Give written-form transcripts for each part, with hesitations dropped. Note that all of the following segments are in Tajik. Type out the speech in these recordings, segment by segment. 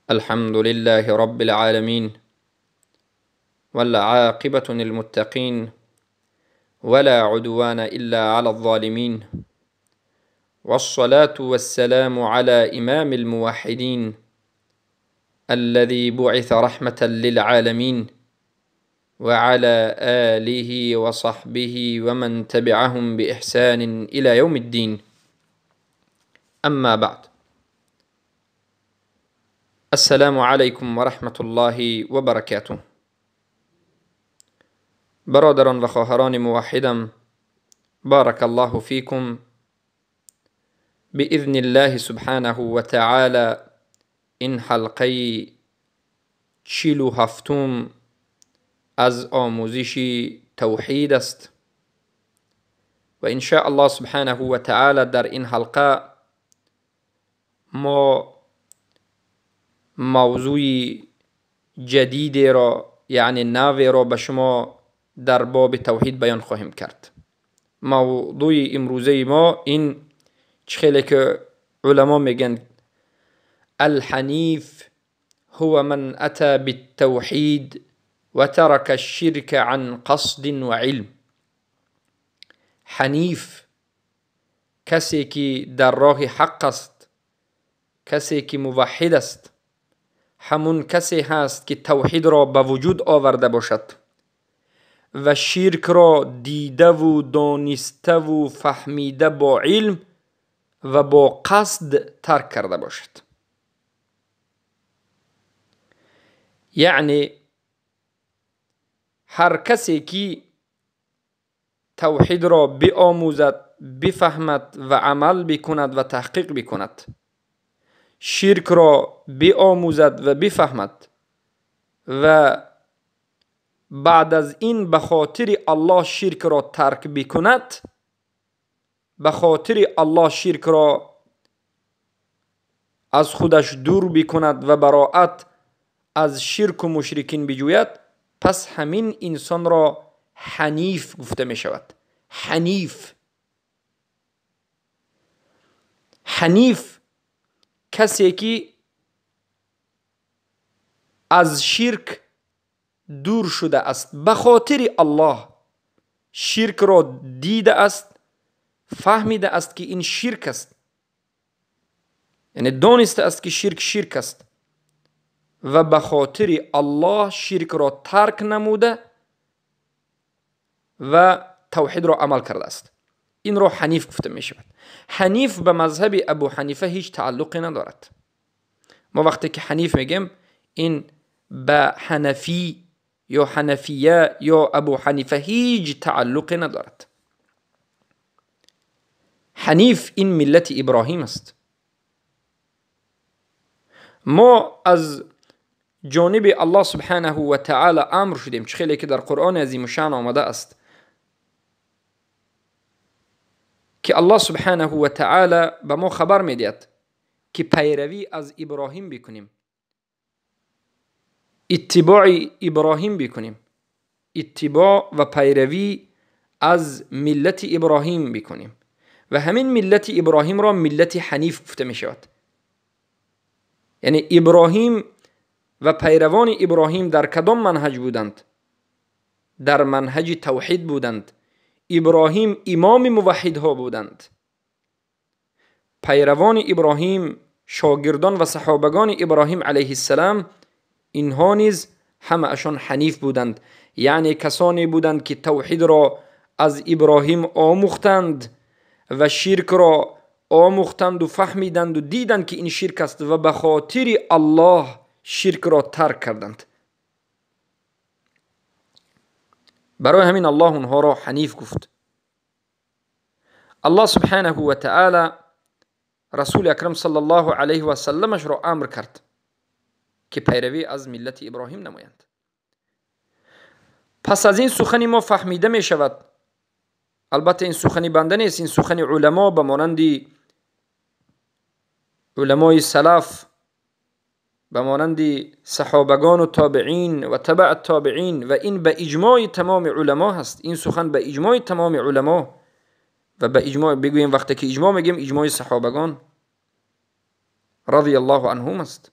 الحمد لله رب العالمين، والعاقبة للمتقين، ولا عدوان إلا على الظالمين، والصلاة والسلام على إمام الموحدين الذي بعث رحمة للعالمين، وعلى آله وصحبه ومن تبعهم بإحسان إلى يوم الدين. أما بعد، السلام علیکم و رحمة الله و برکاته. برادران و خواهران موحدم، بارک الله فیکم. بإذن الله سبحانه و تعالی این حلقه 47 از آموزش توحید است و ان شاء الله سبحانه و تعالی در این حلقه ما موضوع جدید را، یعنی نوی را به شما در باب توحید بیان خواهیم کرد. موضوع امروزه ما این چه که علما میگن الحنیف هو من اتى بالتوحید و ترك الشرك عن قصد و علم. حنیف کسی که در راه حق است، کسی که موحد است، همون کسی هست که توحید را به وجود آورده باشد و شرک را دیده و دانسته و فهمیده با علم و با قصد ترک کرده باشد. یعنی هر کسی که توحید را بیاموزد، بفهمد و عمل بکند و تحقیق بکند، شرک را بیاموزد و بفهمد و بعد از این به خاطر الله شرک را ترک بکند، به خاطر الله شرک را از خودش دور بکند و براءت از شرک و مشرکین بجوید، پس همین انسان را حنیف گفته می شود. حنیف، حنیف کسی که از شرک دور شده است، به خاطر الله شرک را دیده است، فهمیده است که این شرک است، یعنی دانسته است که شرک شرک است و به خاطر الله شرک را ترک نموده و توحید را عمل کرده است. این را حنیف گفته می شود. حنیف به مذهب ابو حنیفه هیچ تعلقی ندارد. ما وقتی که حنیف میگیم این به حنفی یا حنفیه یا ابو حنیفه هیچ تعلقی ندارد. حنیف این ملت ابراهیم است. ما از جانب الله سبحانه و تعالی امر شدیم، چه خیلی که در قرآن عظیم شان آمده است که الله سبحانه و تعالی به ما خبر میدهد که پیروی از ابراهیم بکنیم، اتباع ابراهیم بکنیم، اتباع و پیروی از ملت ابراهیم بکنیم و همین ملت ابراهیم را ملت حنیف گفته می شود. یعنی ابراهیم و پیروان ابراهیم در کدام منهج بودند؟ در منهج توحید بودند. ابراهیم امام موحدها بودند. پیروان ابراهیم، شاگردان و صحابگان ابراهیم علیه السلام، اینها نیز همه اشان حنیف بودند. یعنی کسانی بودند که توحید را از ابراهیم آموختند و شرک را آموختند و فهمیدند و دیدند که این شرک است و به خاطر الله شرک را ترک کردند. برای همین الله اونها را حنیف گفت. الله سبحانه و تعالی رسول اکرم صلی الله علیه و سلمش را امر کرد که پیروی از ملت ابراهیم نمایند. پس از این سخن ما فهمیده می شود، البته این سخن بنده نیست، این سخن علما به مانند علمای سلف، به مانند صحابگان و تابعین و تبع تابعین، و این به اجماع تمام علما هست. این سخن به اجماع تمام علما و به اجماع، بگوییم وقتی که اجماع میگیم اجماع صحابگان رضی الله عنهم است.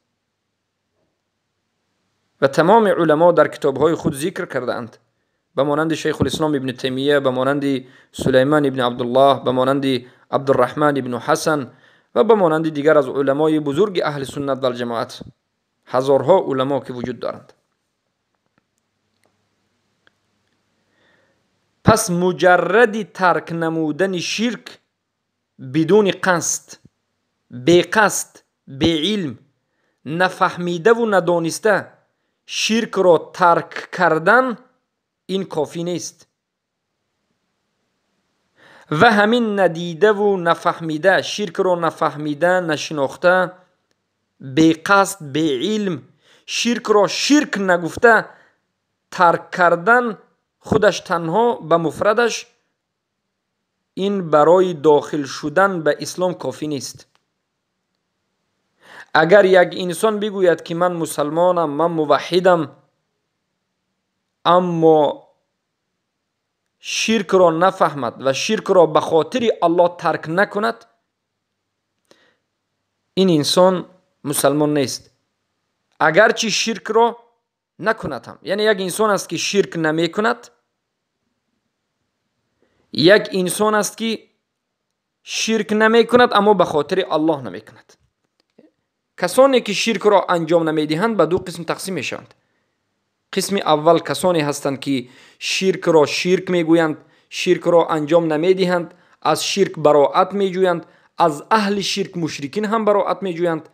و تمام علما در کتاب‌های خود ذکر کردند، به مانند شیخ الاسلام ابن تیمیه، به مانند سلیمان ابن عبدالله، به مانند عبدالرحمن ابن حسن و به مانند دیگر از علمای بزرگ اهل سنت و الجماعت، هزارها علما که وجود دارند. پس مجرد ترک نمودن شرک بدون قصد، بی قصد، بی علم، نفهمیده و ندانسته شرک را ترک کردن این کافی نیست. و همین ندیده و نفهمیده، شرک را نفهمیده، نشناخته، بی قصد، بی علم، شرک را شرک نگفته ترک کردن خودش تنها به مفردش این برای داخل شدن به اسلام کافی نیست. اگر یک انسان بگوید که من مسلمانم، من موحدم، اما شرک را نفهمد و شرک را به خاطر الله ترک نکند، این انسان مسلمان نیست، اگرچه شرک را نکند هم. یعنی یک انسان است که شرک نمی کند، یک انسان است که شرک نمی کند اما به خاطر الله نمی کند. کسانی که شرک را انجام نمی دهند به دو قسم تقسیم می شوند. قسم اول کسانی هستند که شرک را شرک می گویند، شرک را انجام نمی دهند، از شرک براعت می جویند، از اهل شرک مشرکین هم براعت می جویند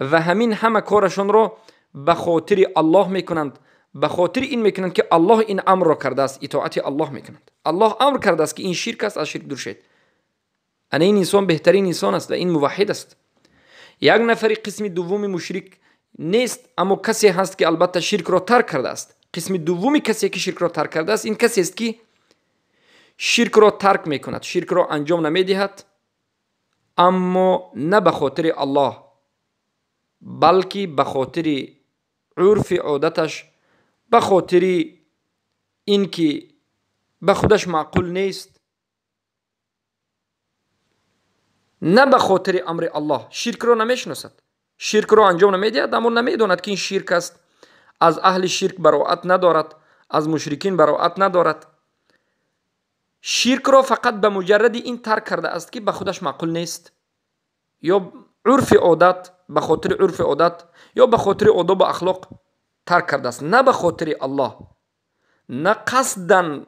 و همین همه کارشان را به خاطر الله می کنند. به خاطر این می کنند که الله این امر را کرده است، اطاعت الله می کنند. الله امر کرده است که این شرک است، از شرک دور شید. این انسان بهترین انسان است و این موحد است. یک نفر قسم دوم مشرک نیست، اما کسی هست که البته شرک را ترک کرده است. قسم دومی کسی که شرک را ترک کرده است این کسی است که شرک را ترک می کند، شرک را انجام نمی دهد، اما نه به خاطر الله، بلکه به خاطر عرف عادتش، به خاطر اینکه به خودش معقول نیست، نه به خاطر امر الله. شرک را نمیشناسد، شرک را انجام نمیدهد، اما نمیداند که این شرک است، از اهل شرک براعت ندارد، از مشرکین براعت ندارد. شرک را فقط به مجرد این ترک کرده است که به خودش معقول نیست، یا عرف عادت، به خاطر عرف عادت یا به خاطر آداب و اخلاق ترک کرده است، نه به خاطر الله، نه قصدا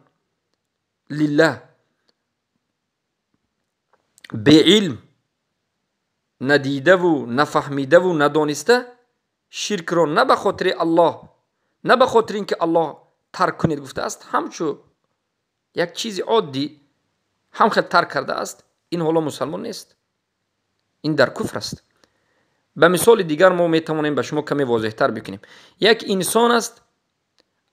لله. به علم، ندیده و نفهمیده و ندانسته شرک را نه به خاطر الله، نه به خاطر اینکه الله ترک کنید گفته است، همچو یک چیز عادی هم خیلی ترک کرده است، این حالا مسلمان نیست، این در کفر است. به مثال دیگر ما میتوانیم به شما کمی واضح تر بکنیم. یک انسان است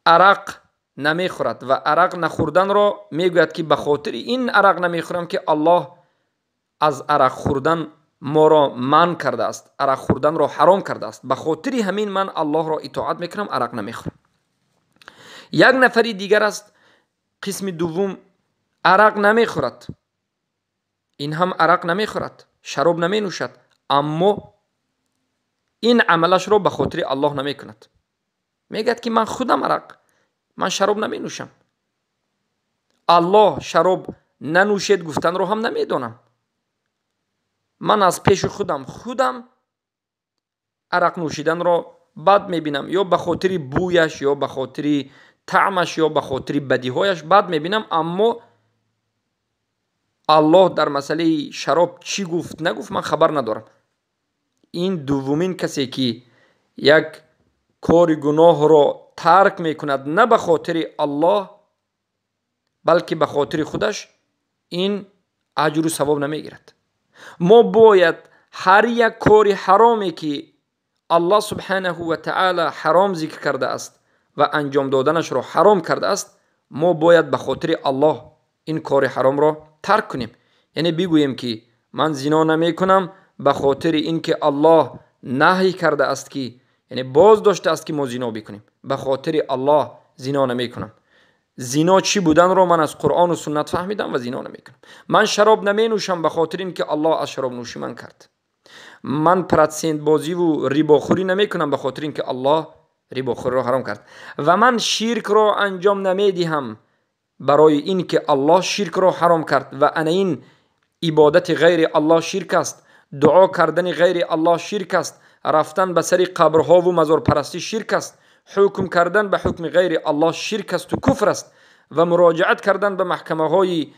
عرق نمیخورد و عرق نخوردن را میگوید که به خاطر این عرق نمیخورم که الله از عرق خوردن ما را منع کرده است، عرق خوردن را حرام کرده است، به خاطر همین من الله را اطاعت میکنم، عرق نمیخورم. یک نفری دیگر است، قسم دوم، عرق نمیخورد، این هم عرق نمیخورد، شراب نمینوشد، اما این عملش را به خاطر الله نمیکند. میگد که من خودم عرق، من شراب نمینوشم، الله شراب ننوشید گفتن را هم نمیدانم، من از پیش خودم عرق نوشیدن را بد میبینم، یا به خاطر بویش، یا به خاطر طعمش، یا به خاطر بدیهایش بد میبینم، اما الله در مسئله شراب چی گفت نگفت من خبر ندارم. این دومین کسی که یک کار گناه را ترک میکند نه به خاطر الله بلکه به خاطر خودش، این اجر و ثواب نمیگیرد. ما باید هر یک کار حرامی که الله سبحانه و تعالی حرام ذکر کرده است و انجام دادنش را حرام کرده است، ما باید به خاطر الله این کار حرام را ترک کنیم. یعنی بگوییم که من زنا نمی کنم به خاطر اینکه الله نهی کرده است که، یعنی باز داشته است که ما زنا بکنیم، به خاطر الله زنا نمی کنم. زنا چی بودن را من از قرآن و سنت فهمیدم و زنا نمی کنم. من شراب نمی نوشم به خاطر اینکه الله از شراب نوشی من کرد. من پرتسنت بازی و ریباخوری نمی کنم به خاطر اینکه الله рибохӯриро ҳаром кард. Ва ман ширкро анҷом намедиҳам барои ин ки Аллоҳ ширкро ҳаром кард ва ана ин ибодати ғайри Аллоҳ ширк аст, дуо кардани ғайри Аллоҳ ширк аст, рафтан ба сари қабрҳову мазорпарастӣ ширк аст, ҳукм кардан ба ҳукми ғайри Аллоҳ ширк асту куфр аст ва муроҷиат кардан ба маҳкамаҳои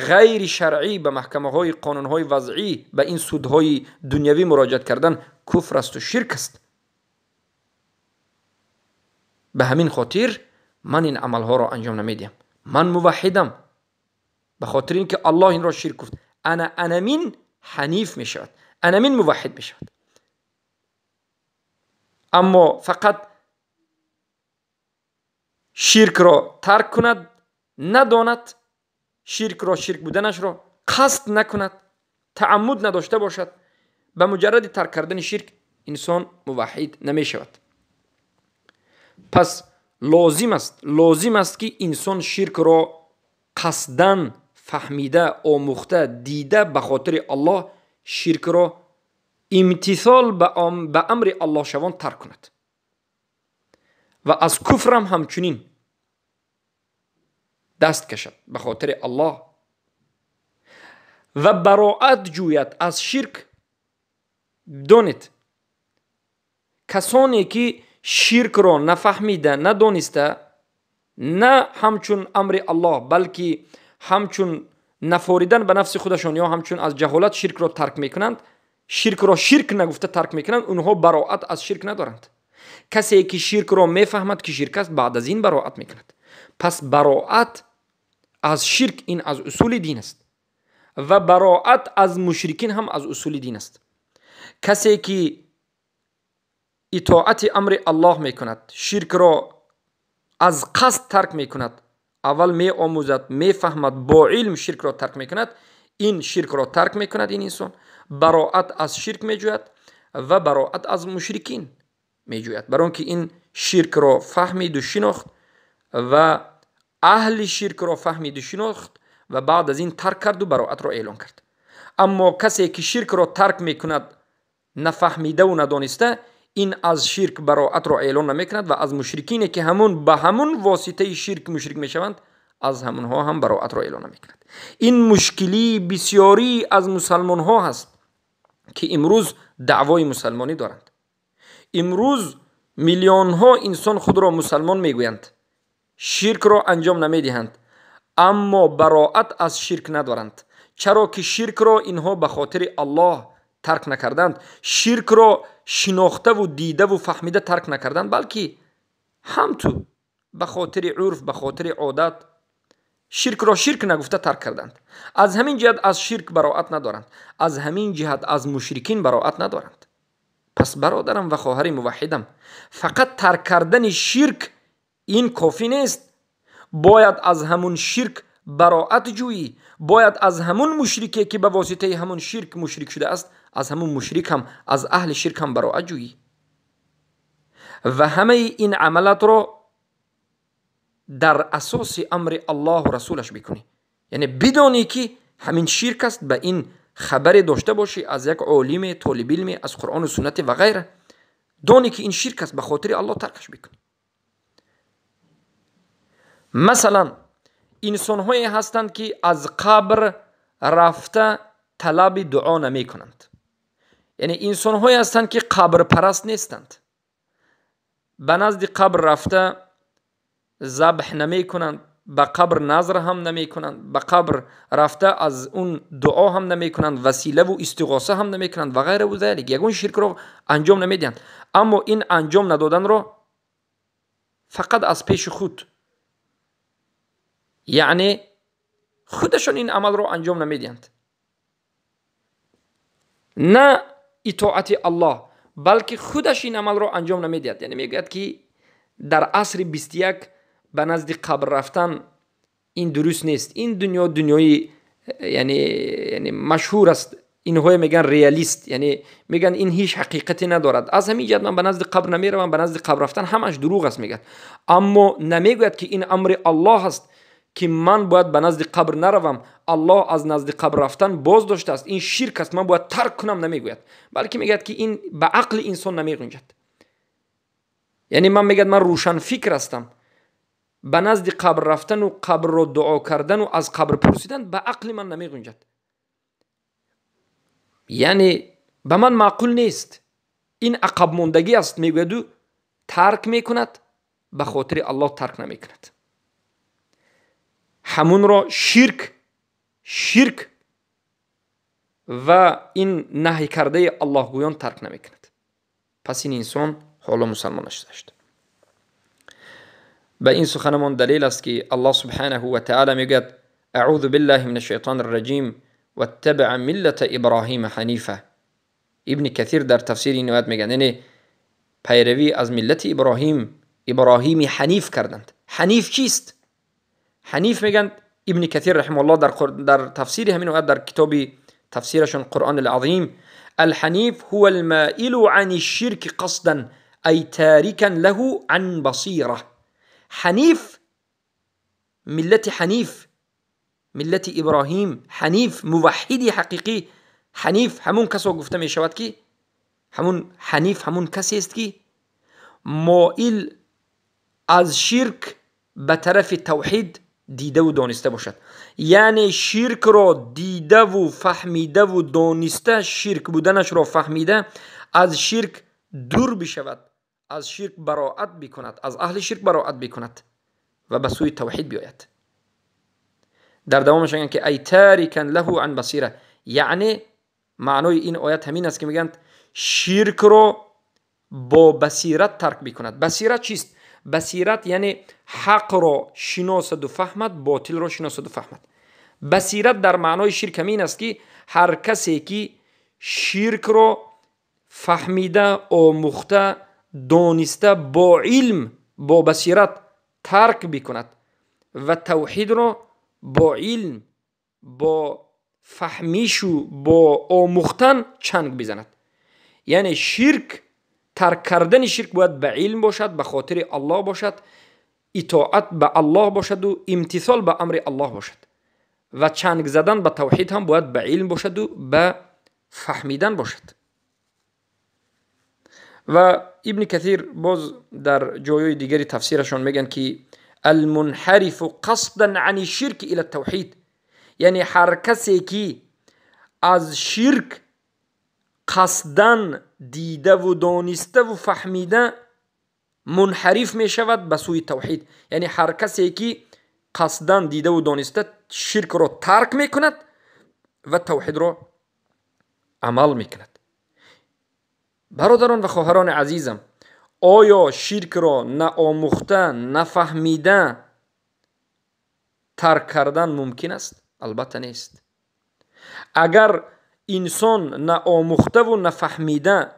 ғайри шаръӣ, ба маҳкамаҳои қонунҳои вазъӣ, ба ин судҳои дунявӣ муроҷиат кардан куфр асту ширк аст. Ба ҳамин хотир ман ин амалҳоро анҷом намедиҳам. Ман муваҳҳидам ба хотири ин ки Аллоҳ инро ширк гуфт. Ана анамин ҳаниф мешавад, анамин муваҳҳид мешавад. Аммо фақат ширкро тарк кунад, надонад ширкро, ширк буданашро қасд накунад, тааммуд надошта бошад, ба муҷарради тарк кардани ширк инсон муваҳҳид намешавад. Пас лозим аст ки инсон ширкро қасдан фаҳмида, омӯхта, дида ба хотири Аллоҳ ширкро имтисол ба амри Аллоҳ шавон тарк кунад ва аз куфрам ҳамчунин даст кашад ба хотири Аллоҳ ва бароат ҷӯяд аз ширк. Донед, касоне ки ширкро нафаҳмида, надониста, на ҳамчун амри Аллоҳ, балки ҳамчун нафоридан ба нафси худашон ё ҳамчун аз ҷаҳолат ширкро тарк мекунанд, ширкро ширк нагуфта тарк мекунанд, онҳо бароат аз ширк надоранд. Касе ки ширкро мефаҳмад ки ширк аст, баъд аз ин бароат мекунад. Пас бароат аз ширк ин аз усули дин аст ва бароат аз мушрикин ҳам аз усули дин аст. Касе ки итоати амри Аллоҳ мекунад, ширкро аз қасд тарк мекунад, аввал меомӯзад, мефаҳмад, бо илм ширкро тарк мекунад, ин ширкро тарк мекунад, ин инсон бароат аз ширк меҷӯяд ва бароат аз мушрикин меҷӯяд, барои он ки ин ширкро фаҳмиду шинохт ва аҳли ширкро фаҳмиду шинохт ва баъд аз ин тарк карду бароатро эълон кард. Аммо касе ки ширкро тарк мекунад нафаҳмидаву надониста, ин аз ширк бароатро эълон намекунад ва аз мушрикине ки ҳамун ба ҳамун воситаи ширк мушрик мешаванд, аз ҳамунҳо ҳам бароатро эълон намекунад. Ин мушкилии бисёрӣ аз мусалмонҳо ҳаст ки имрӯз даъвои мусалмонӣ доранд. Имрӯз миллионҳо инсон худро мусалмон мегӯянд, ширкро анҷом намедиҳанд, аммо бароат аз ширк надоранд. Чаро ки ширкро инҳо ба хотири Аллоҳ тарк накарданд, ширкро шинохтаву дидаву фаҳмида тарк накарданд, балки ҳамту ба хотири урф, ба хотири одат ширкро ширк нагуфта тарк карданд. Аз ҳамин ҷиҳат аз ширк бароат надоранд, аз ҳамин ҷиҳат аз мушрикин бароат надоранд. Пас бародарам ва хоҳари муваҳҳидам, фақат тарк кардани ширк ин кофӣ нест. Бояд аз ҳамун ширк бароат ҷӯӣ, бояд аз ҳамун мушрике ки ба воситаи ҳамун ширк мушрик шудааст, аз ҳамун мушрик ҳам, аз аҳли ширк ҳам бароат ҷӯӣ ва ҳамаи ин амалатро дар асоси амри Аллоҳу расулаш бикунӣ. Яъне бидонӣ ки ҳамин ширк аст, ба ин хабаре дошта бошӣ аз як олиме, толибилме, аз Қуръону суннате ва ғайра. Донӣ ки ин ширк аст, ба хотири Аллоҳ таркаш бикунӣ. Масалан, инсонҳое ҳастанд ки аз қабр рафта талаби дуо намекунанд. Яъне инсонҳое ҳастанд ки қабрпараст нестанд, ба назди қабр рафта забҳ намекунанд, ба қабр назр ҳам намекунанд, ба қабр рафта аз он дуо ҳам намекунанд, василаву истиғоса ҳам намекунанд ва ғайра ва залик. Ягон ширкро анҷом намедиҳанд. Аммо ин анҷом надоданро фақат аз пеши худ, яъне худашон ин амалро анҷом намедиҳанд, на итоати Аллоҳ, балки худаш ин амалро анҷом намедиҳад. Яъне мегӯяд ки дар асри 21 ба назди қабр рафтан ин дуруст нест. Ин дунё дунёи яъне машҳур аст. Инҳое мегӯянд реалист, яъне мегӯянд ин ҳеҷ ҳақиқате надорад. Аз ҳамин ҷиҳат ман ба назди қабр намеравам, ба назди қабр рафтан ҳамаш дурӯғ аст мегӯяд. Аммо намегӯяд ки ин амри Аллоҳ аст ки ман бояд ба назди қабр наравам, Аллоҳ аз назди қабр рафтан боз доштааст, ин ширк аст, ман бояд тарк кунам намегӯяд, балки мегӯяд ки ин ба ақли инсон намеғунҷад. Яъне ман мегӯяд, ман рӯшанфикр ҳастам, ба назди қабр рафтану қабрро дуо кардану аз қабр пурсидан ба ақли ман намеғунҷад, яъне ба ман маъқул нест, ин ақабмондагӣ аст, мегӯяду тарк мекунад, ба хотири Аллоҳ тарк намекунад. Ҳамунро ширк ва ин наҳй кардаи аллоҳгӯён тарк намекунад. Пас ин инсон ҳоло мусалмон нашудааст. Ба ин суханамон далел аст, ки Аллоҳ субҳанаҳу ва таъала мегӯяд: аъузу биллаҳи мин ашшайтони рраҷим, ваттабаа миллата Иброҳима ҳанифа. Ибни Касир дар тафсири ин оят мегӯяд, яъне пайравӣ аз миллати Иброҳим, Иброҳими ҳаниф карданд. Ҳаниф чист? Ҳаниф, мегӯянд Ибни Касир раҳимауллоҳ дар тафсири ҳамин оят, дар китоби тафсирашон Қуръони алазим: الحنيف هو المائل عن الشرك قصدا أي تاركا له عن بصيرة. حنیف، ملت حنیف، ملت ابراهیم، حنیف موحدی حقیقی. حنیف همون کسو گفته می شود که همون حنیف همون کسی است که مائل از شرک به طرف توحید دیده و دانسته باشد. یعنی شرک را دیده و فهمیده و دانسته، شرک بودنش را فهمیده، از شرک دور بشود، از شرک براعت بکند، از اهل شرک براعت بکند و به سوی توحید بیاید. در دوامش میگن که ای تارکا له عن بصیره، یعنی معنای این آیت همین است که میگن شرک را با بصیرت ترک بکند. بصیرت چیست؟ بصیرت یعنی حق را شناسد و فهمد، باطل را شناسد و فهمد. بصیرت در معنای شرک همین است که هر کسی که شرک را فهمیده، آموخته، دانسته، با علم، با بصیرت ترک بکند و توحید را با علم، با فهمیش و با آموختن چنگ بزند. یعنی شرک، ترک کردن شرک باید به علم باشد، به خاطر الله باشد، اطاعت به الله باشد و امتثال به امر الله باشد. و چنگ زدن به توحید هم باید به علم باشد و به فهمیدن باشد. و ابن کثیر باز در جای دیگری تفسیرشان میگن که المنحرف قصدا عن الشرك الى التوحید، یعنی هر کسی که از شرک قصداً دیده و دانسته و فهمیده منحرف می شود به سوی توحید. یعنی هر کسی که قصداً دیده و دانسته شرک را ترک می کند و توحید را عمل می کند. برادران و خواهران عزیزم، آیا شرک را نآموخته، نفهمیده ترک کردن ممکن است؟ البته نیست. اگر انسان نآموخته و نفهمیده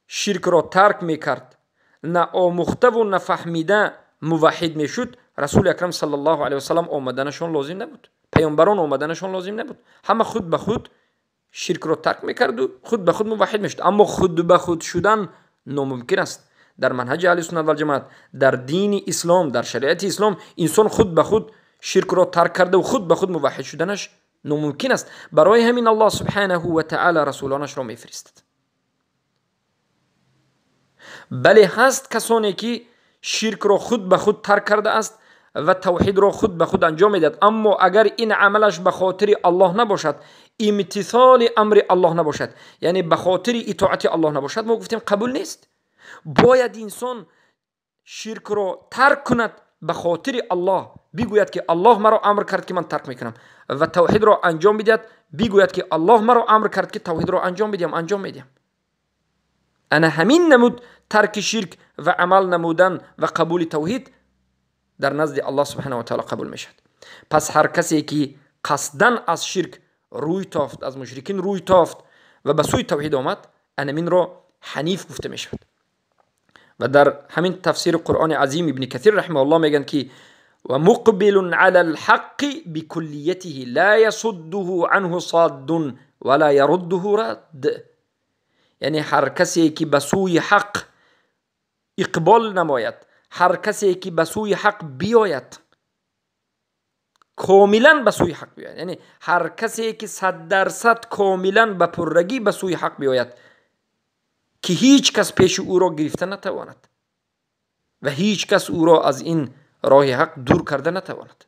شرک را ترک میکرد، نآموخته و نفهمیده موحد میشد، رسول اکرم صلی الله علیه و سلم آمدنشان لازم نبود، پیامبران آمدنشان لازم نبود. همه خود به خود شرک را ترک میکرد و خود به خود موحد میشد. اما خود به خود شدن ناممکن است. در منهج اهل سنت و جماعت، در دین اسلام، در شریعت اسلام، انسان خود به خود شرک را ترک کرده و خود به خود موحد شدنش ناممکن است. برای همین الله سبحانه و تعالی رسولانش را میفرستد. بله، هست کسانی که شرک را خود به خود ترک کرده است و توحید را خود به خود انجام میدهد، اما اگر این عملش به خاطر الله نباشد، امتثال امر الله نباشد، یعنی به خاطر اطاعت الله نباشد، ما گفتیم قبول نیست. باید انسان شرک را ترک کند به خاطر الله، بگوید که الله مرا امر کرد که من ترک میکنم، و توحید را انجام بدهد، بگوید که الله مرا امر کرد که توحید را انجام بدیم، انجام میدیم. انا همین نمود ترک شرک و عمل نمودن و قبول توحید در نزد الله سبحانه و تعالی قبول میشد. پس هر کسی که قصداً از شرک روی تافت، از مشرکین روی تافت و به سوی توحید آمد، انمین را حنیف گفته میشد. و در همین تفسیر قرآن عظیم ابن کثیر رحمه الله میگن که و مقبل علی الحق بکلیته لا یصده عنه صاد ولا یرده رد. یعنی هر کسی که به سوی حق اقبال نماید، هر کسی که به سوی حق بیاید، کاملا به سوی حق بیاید، یعنی هر کسی که 100% کاملا به پرگی به سوی حق بیاید که هیچ کس پیش او را گرفته نتواند، و هیچ کس او را از این راه حق دور کرده نتواند.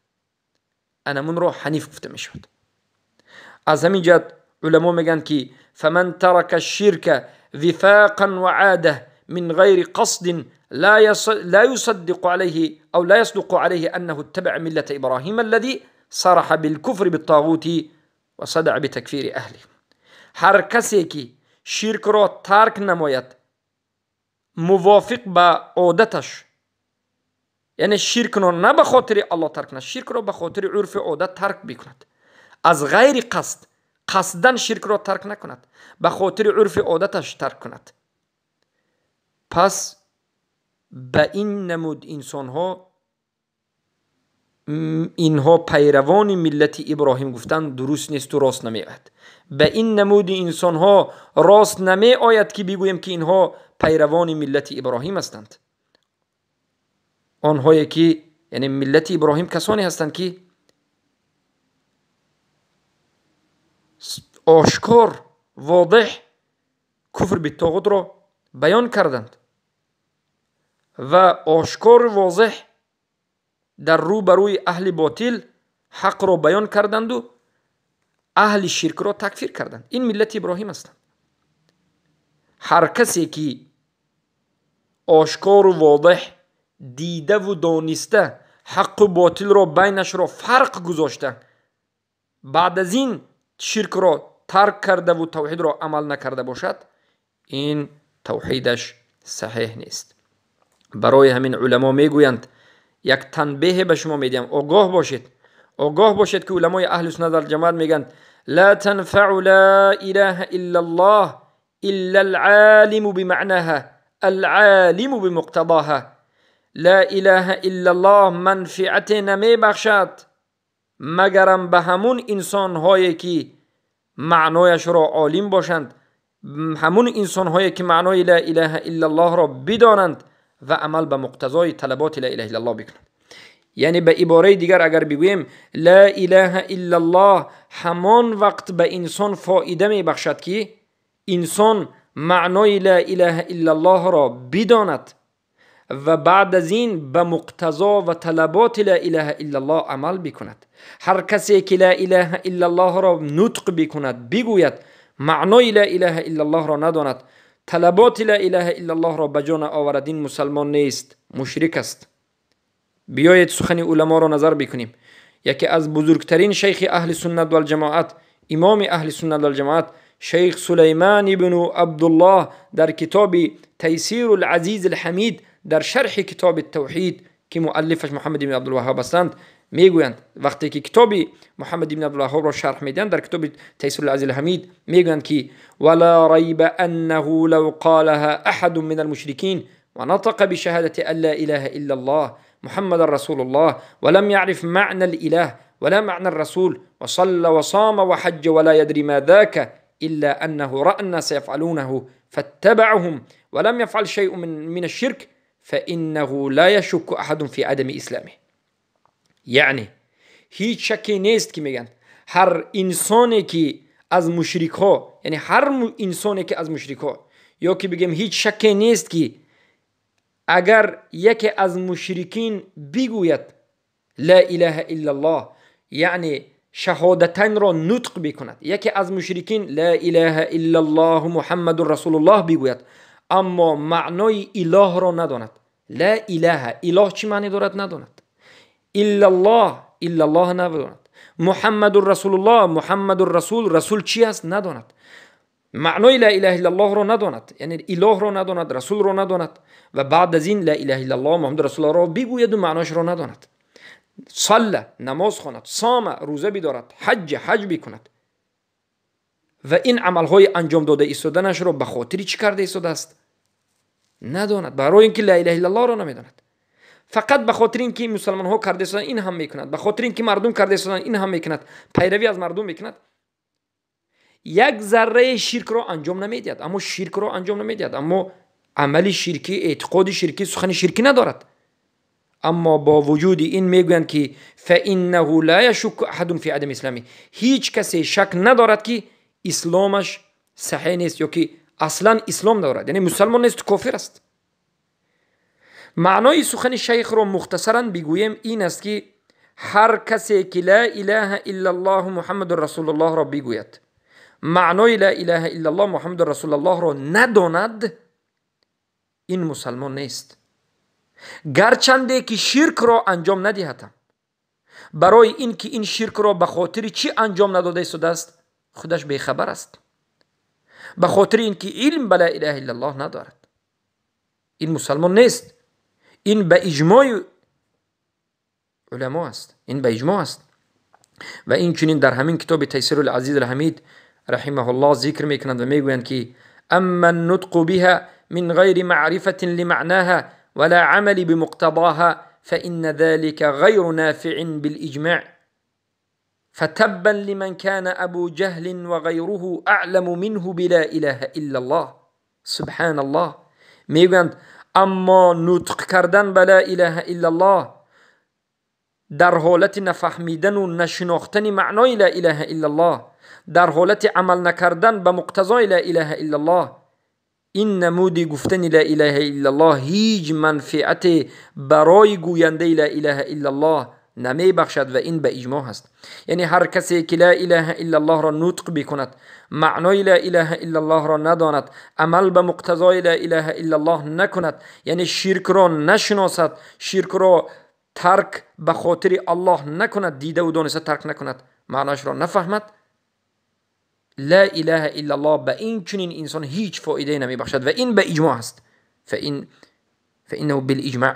انمون را حنیف گفته می شود. از همین جهت علما میگن که فمن ترك الشرك وفاقا وعاده من غير قصد لا يصدق عليه أو لا يصدق عليه أنه اتبع ملة إبراهيم الذي صرح بالكفر بالطاغوت وصدع بتكفير أهله. هر کسی که شرک را ترک نماید موافق به عادتش، یعنی شرک را نه به خاطر الله ترک کند، شرک را به خاطر عرف عادت ترک بکند، از غیر قصد، قصدا شرک را ترک نکند، به خاطر عرف عادتش ترک کند، پس به این نمود انسان ها، اینها پیروان ملت ابراهیم گفتن درست نیست و راست نمی آید. به این نمود انسان ها راست نمی آید که بگوییم که اینها پیروان ملت ابراهیم هستند. آنهایی که یعنی ملت ابراهیم کسانی هستند که آشکار واضح کفر به طاغوت را بیان کردند و آشکار واضح در روبروی اهل باطل حق را بیان کردند و اهل شرک را تکفیر کردند. این ملت ابراهیم هستند. هر کسی که آشکار و واضح دیده و دانسته حق و باطل را بینش را فرق گذاشته، بعد از این شرک را ترک کرده و توحید را عمل نکرده باشد، این توحیدش صحیح نیست. برای همین علما میگویند، یک تنبیه به شما میدیم، آگاه باشید، آگاه باشید که علمای اهل سنت والجماعت میگن لا تنفع لا اله الا الله الا العالم بمعناها العالم بمقتضاها. لا اله الا الله منفعت نمی بخشد مگرم به همون انسان هایی که معنایش را عالم باشند، همون انسان هایی که معنای لا اله الا الله را بدانند و عمل به مقتضای طلبات لا اله الا الله بکنند. یعنی به عباره دیگر اگر بگوییم لا اله الا الله همان وقت به انسان فایده می بخشد که انسان معنای لا اله الا الله را بداند و بعد از این به مقتضا و طلبات لا اله الا الله عمل بکند. هر کسی که لا اله الا الله را نطق بکند، بگوید، معنای لا اله الا الله را نداند، طلبات لا اله الا الله را به جا آورد، این مسلمان نیست، مشرک است. بیایید سخن علما را نظر بکنیم. یکی از بزرگترین شیخ اهل سنت والجماعت، امام اهل سنت والجماعت، شیخ سلیمان ابن عبدالله در کتاب تیسیر العزیز الحمید در شرح کتاب التوحید که مؤلفش محمد بن عبدالوهاب هستند میگویند، وقتی که کتاب محمد بن عبدالوهاب را شرح میدن در کتاب تیسیر العزیز الحمید میگویند که ولا ریب انه لو قالها احد من المشرکین ونطق بشهادة ان لا اله الا الله محمد رسول الله ولم يعرف معنى الاله ولا معنى الرسول وصلى وصام وحج ولا يدري ما ذاك إلا أنه رأى الناس يفعلونه فاتبعهم ولم يفعل شيء من الشرك فإنه لا يشك أحد في عدم إسلامه. یعنی هیچ شکی نیست که میگن هر انسانی که از مشرک ها، یعنی هر انسانی که از مشرک ها، یا که بگیم هیچ شکی نیست که اگر یکی از مشرکین بگوید لا اله الا الله، یعنی شهادتین را نطق بکند، یکی از مشرکین لا اله الا الله محمد رسول الله بگوید اما معنای اله را نداند، لا اله، اله چی معنی دارد نداند، الا الله، الا الله نداند، محمد رسول الله، محمد رسول، رسول چی است نداند، معنای لا اله الا الله را نداند، یعنی اله را نداند، رسول را نداند و بعد از این لا اله الا الله محمد رسول الله را بگوید و معنایش را نداند، صلى نماز خواند، صام روزه بدارد، حج حج بکند و این عملهای انجام داده ایستادنش را به خاطر چی کرده ایستاده است نداند، برای اینکه لا اله الا الله را نمیداند، فقط به خاطر اینکه مسلمان ها کرده ایستادن این هم میکند، به خاطر اینکه مردم کرده ایستادن این هم میکند، پیروی از مردم میکند، یک ذره شرک را انجام نمیدهد، اما شرک را انجام نمیدهد، اما عمل شرکی، اعتقاد شرکی، سخن شرکی ندارد، اما با وجود این میگویند که فانه لا يشك احد في عدم اسلامی، هیچ کسی شک ندارد که اسلامش صحیح نیست یا که اصلا اسلام ندارد، یعنی مسلمان نیست، کافر است. Маънои сухани шайхро мухтасаран бигӯем ин аст, ки ҳар касе ки ла илаҳа иллаллоҳу муҳаммадун расулуллоҳро бигӯяд, маънои ла илаҳа иллаллоҳ муҳаммадун расулуллоҳро надонад, ин мусалмон нест, гарчанде ки ширкро анҷом надиҳад. Барои ин ки ин ширкро ба хотири чӣ анҷом надода истодааст, худаш бехабар аст, ба хотири ин ки илм ба ла илаҳа иллаллоҳ надорад. Ин мусалмон нест. Ин ба иҷмои уламо аст, ин ба иҷмоъ аст. Ва инчунин дар ҳамин китоби Тайсирул Азиз Алҳамид раҳимаҳуллоҳ зикр мекунанд ва мегӯянд, ки амма нутқу биҳа мин ғайри маърифатин лимаънаҳа вала амали бимуқтадоҳа фаинна залика ғайру нафиин билиҷмаъ фатаббан лиман кана абу ҷаҳлин ва ғайруҳу аъламу минҳу била илаҳа иллаллоҳ. Субҳаналлоҳ. Мегӯянд, аммо нутқ кардан ба ла илаҳа иллаллоҳ дар ҳолати нафаҳмидану нашинохтани маънои ла илаҳа иллаллоҳ, дар ҳолати амал накардан ба муқтазои ла илаҳа иллаллоҳ, ин намуди гуфтани ла илаҳа иллаллоҳ ҳеҷ манфиате барои гӯяндаи ла илаҳа иллаллоҳ намебахшад ва ин ба иҷмоъ ҳаст. Яъне ҳар касе ки ла илаҳа иллаллоҳро нутқ бикунад, маънои ла илаҳа иллаллоҳро надонад, амал ба муқтазои ла илаҳа иллаллоҳ накунад, яъне ширкро нашиносад, ширкро тарк ба хотири Аллоҳ накунад, дидаву дониста тарк накунад, маъноашро нафаҳмад, ла илаҳа иллаллоҳ ба ин чунин инсон ҳеҷ фоидае намебахшад ва ин ба иҷмоъ ҳаст. فإنه بالإجماع.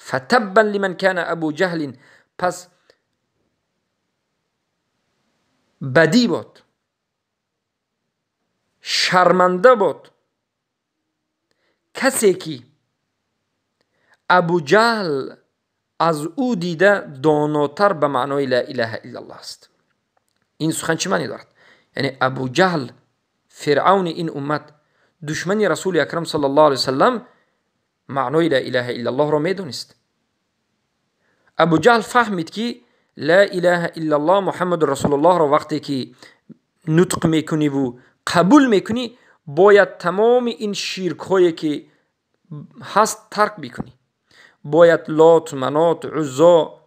فتبا لمن كان أبو جهل. پس بدی بود، شرمنده بود کسی که ابو جهل از او دیده داناتر به معنای لا اله الا الله است. این سخن چه معنی دارد؟ یعنی ابو جهل فرعون این امت، دشمن رسول اکرم صلی الله علیه وسلم، معنای لا اله الا الله را میدونست. ابو جهل فهمید که لا اله الا الله محمد رسول الله را وقتی که نطق میکنی و قبول میکنی، باید تمام این شرک هایی که هست ترک بکنی. باید لات، منات، عزا،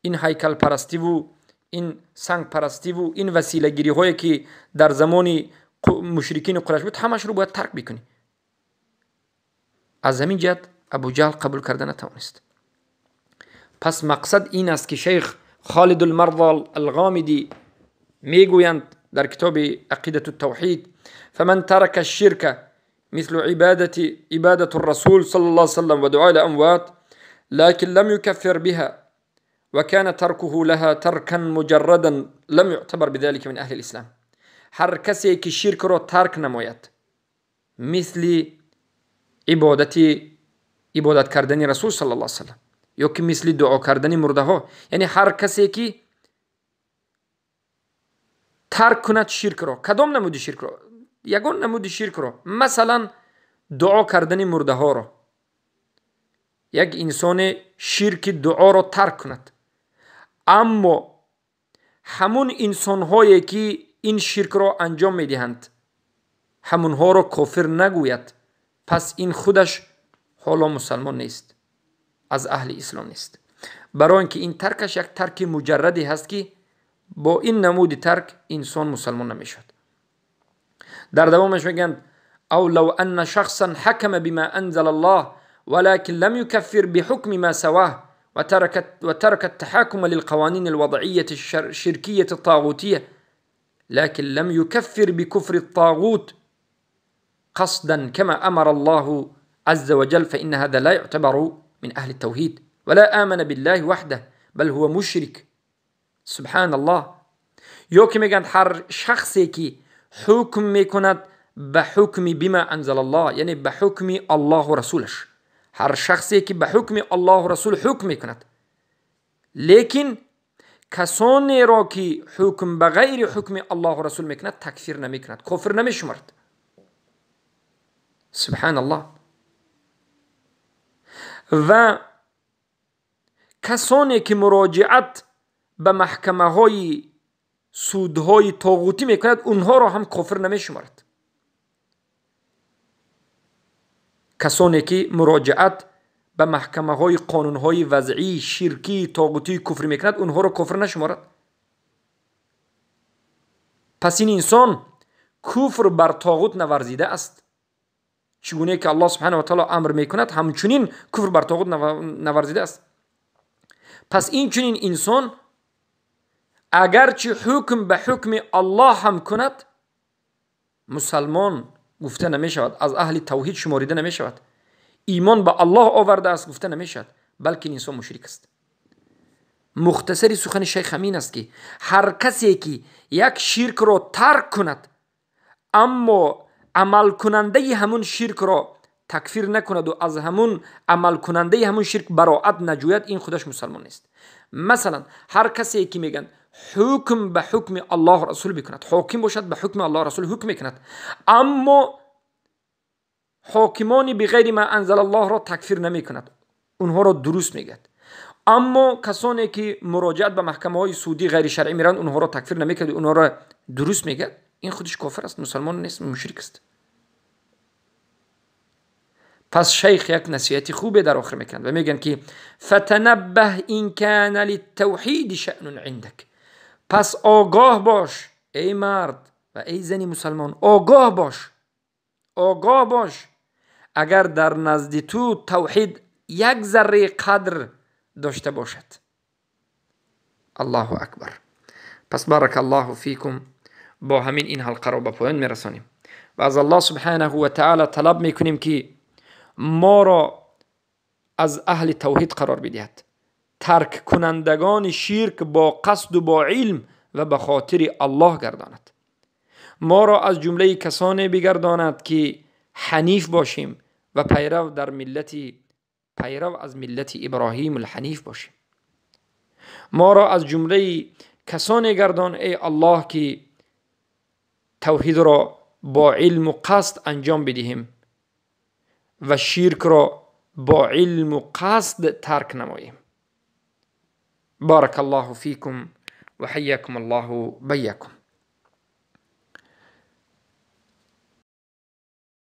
این هیکل پرستی و این سنگ پرستی و این وسیله گیری هایی که در زمان مشرکین قریش بود، همش رو باید ترک بکنی. از همین جهت ابو جهل قبول کرده نتوانست. پس مقصد این است که شیخ خالد المرضى الغامدی میگویند در کتاب عقیدة التوحید: فمن ترك الشرك مثل عبادة الرسول صلى الله عليه وسلم ودعاء الأموات لكن لم يكفر بها وكان تركه لها تركا مجردا لم يعتبر بذلك من أهل الإسلام. هر کسی که شرک را ترک نماید، مثل عبادت کردن رسول صلی الله علیه وسلم یا که مثل دعا کردن مرده ها، یعنی هر کسی که ترک کند شرک را، کدام نمود شرک را؟ یگان نمود شرک را، مثلا دعا کردن مرده ها را، یک انسان شرک دعا را ترک کند، اما همون انسان هایی که این شرک را انجام میدهند همونها را کافر نگوید، پس این خودش حالا مسلمان نیست، از اهل اسلام نیست. برای اینکه این ترکش یک ترک مجردی هست که با این نمود ترک انسان مسلمان نمیشد. در دوامش میگن او لو ان شخصا حکم بما انزل الله ولكن لم يكفر بحكم ما سواه وترك التحاكم للقوانين الوضعية الشركية الطاغوتية لكن لم يكفر بكفر الطاغوت قصدا كما أمر الله عز وجل فإن هذا لا يعتبر من أهل التوحيد ولا آمن بالله وحده بل هو مشرك. سبحان الله. یا که میگن هر شخصی که حکم میکند به حکم بما انزل الله، یعنی به حکم الله و رسولش، هر شخصی که به حکم الله و رسول حکم میکند، لیکن کسانی را که حکم به غیر حکم الله و رسول میکند تکفیر نمیکند، کافر نمیشمرد. سبحان الله. و کسانی که مراجعت به محکمه های سودهای طاغوتی میکند اونها را هم کافر نمیشمارد. کسانی که مراجعت ба маҳкамаҳои қонунҳои вазъӣ, ширкӣ, тоғутӣ, куфрӣ мекунад, онҳоро кофир нашуморад. Пас ин инсон куфр бар тоғут наварзида аст. Чигуне ки Аллоҳ субҳанаҳу ва таъоло амр мекунад, ҳамчунин куфр бар тоғут наварзида аст. Пас ин чунин инсон агарчи ҳукм ба ҳукми Аллоҳ ҳам кунад, мусалмон гуфта намешавад, аз аҳли тавҳид шуморида намешавад, имон ба Аллоҳ овардааст гуфта намешавад, балки ин инсон мушрик аст. Мухтасари сухани шайх ҳамин аст, ки ҳар касе ки як ширкро тарк кунад, аммо амалкунандаи ҳамун ширкро такфир накунаду аз ҳамун амалкунандаи ҳамун ширк бароат наҷӯяд, ин худаш мусалмон нест. Масалан, ҳар касе ки мегӯянд ҳукм ба ҳукми Аллоҳ расул бикунад, ҳоким бошад, ба ҳукми Аллоҳ расул ҳукм мекунад, аммо ҳокимони биғайри ма анзалаллоҳро такфир намекунад, онҳоро дуруст мегӯяд. Аммо касоне ки муроҷиат ба маҳкамаҳои судӣ ғайришаръӣ мераванд, онҳоро такфир намекунад, онҳоро дуруст мегӯяд, ин худаш кофир аст, мусалмон нест, мушрик аст. Пас шайх як насиҳати хубе дар охир мекунад ва мегӯянд ки фатанаббаҳ ин кана литтавҳиди шаънун индак. Пас огоҳ бош, эй мард ва эй зани мусалмон, огоҳ бош, огоҳ бош, агар дар назди ту тавҳид як зарраи қадр дошта бошад. Аллоҳу акбар. Пас барака Аллоҳу фикум, бо ҳамин ин ҳалқаро ба поён мерасонем ва аз Аллоҳ субҳанаҳу ва таъоло талаб мекунем, ки моро аз аҳли тавҳид қарор бидиҳад, тарккунандагони ширк бо қасду бо илм ва ба хотири Аллоҳ гардонад, моро аз ҷумлаи касоне бигардонад, ки ҳаниф бошем ва пайрав дар миллати пайрав аз миллати Иброҳим алҳаниф бошем. Моро аз ҷумлаи касоне гардон, эй Аллоҳ, ки тавҳидро бо илму қасд анҷом бидиҳем ва ширкро бо илму қасд тарк намоем. Барака Аллоҳу фикум ва ҳайякум Аллоҳу байякум.